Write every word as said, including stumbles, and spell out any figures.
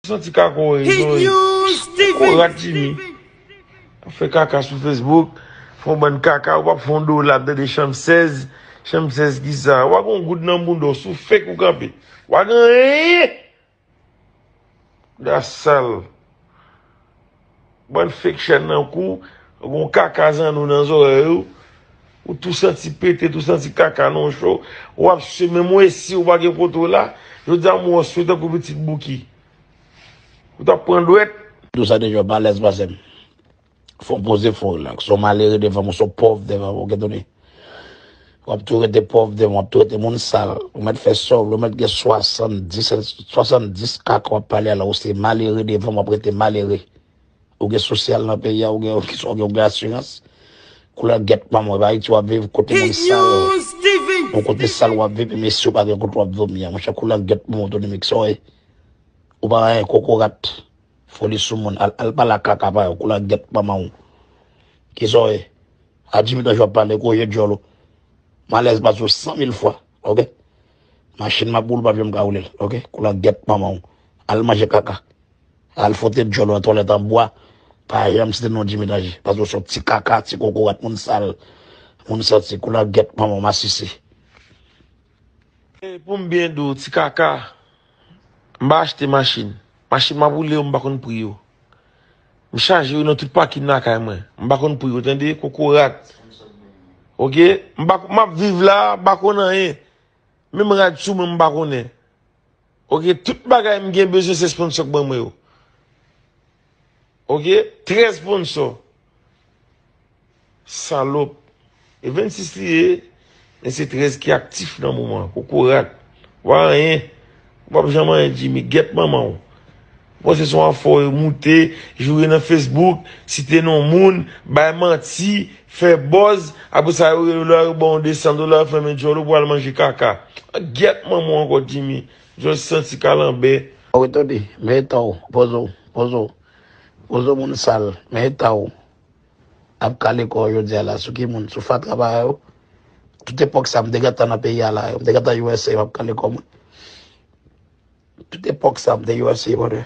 Santi kaka w ye, Zoe. Koko rat Jimmy. Ap fè kaka sou Facebook. Fè yon bann kaka, ou p ap fè yon dola, ap tande chanm sèz. Chanm sèz ki sa? Ou pa gen yon goud nan bounda w, sou fake ou kanpe. Ou pa gen anyen. Da sal. Bann fake chèn nan kou, ou gen yon kaka zanno nan zòrèy ou. Ou tou santi pete, tou santi kaka nan cho. Ou ap swe, menm ou esi ou pa gen kote w la. Jodi a m wè w swe tankou pitit bouki. Ou t ap pran dwèt. Tou sa deja w pa alèz pase m. Fò w poze, fò w rilaks. Se yon malere devan m, se yon pòv devan m, oke, tande? W ap tou rete pòv devan m, w ap tou rete moun sal. Ou mèt fè sa w vle, ou mèt gen swasanndis, swasanndis kaka w ap pale a la, ou se malere devan m, w ap rete malere. Ou gen sosyal nan peyi a, ou gen, ou gen, ou gen asirans. Koulè gèt manman w, Ayiti w ap viv, kote moun sal. Yon kote sal w ap viv, e mesye w pa gen kote w ap dòmi a. Monchè, koulè gèt manman w, Tony Mix, sa w ye? Ou pa anyen, kokorat. Foli sou moun. Al, al pale ak kaka pa yo, koulè gèt manman w. Kisa w ye? A Jimmy Danje w ap pale, koze djòl ou. M alèz pase w san mil fwa, oke? Machin m ap woule, w p ap janm ka woule l, oke? Koulè gèt manman w. Al manje kaka. Al fwote djòl ou nan twalèt an bwa. Pa janm site non Jimmy Danje. Paske w se yon ti kaka, ti kokorat, moun sal. Moun santi, koulè gèt manman w, masisi. E pou m byen di w, ti kaka, m pa achte machin. Machin m ap woule yo, m pa konn pri yo. M chaje yo nan tout pakin lakay mwen. M pa konn pri yo, tande, kokorat. Oke? M pa, m ap viv la, m pa konn anyen. Menm rad sou mwen, m pa konnen. Oke? Tout bagay m gen bezwen, se sponsò k ban mwen yo. Oke? Trè sponsò. Salòp. E vennsis li ye, men se trèz ki aktif nan moman an. Kokorat. Ou pa anyen. Ou p ap janm anyen, Jimmy. Gèt manman w. Ou panse se yon afè w moute, joure nan Facebook, site non moun, bay manti, fè buzz, apre sa yo rele w la, yo ba w de san dola, yo fèmen djòl ou pou al manje kaka. Gèt manman w ankò, Jimmy. Djòl santi kalanbè. Ou retounen, men eta w, poze w, poze w. Poze w, moun sal, men eta w. Ap kale kò w jodi a la, sou ki moun? Sou fatra pa yo. Tout epòk sa, m te gentan nan peyi a la, m te gentan U S A, m ap kale kò moun. Tout epòk sa, m te U S A, brother.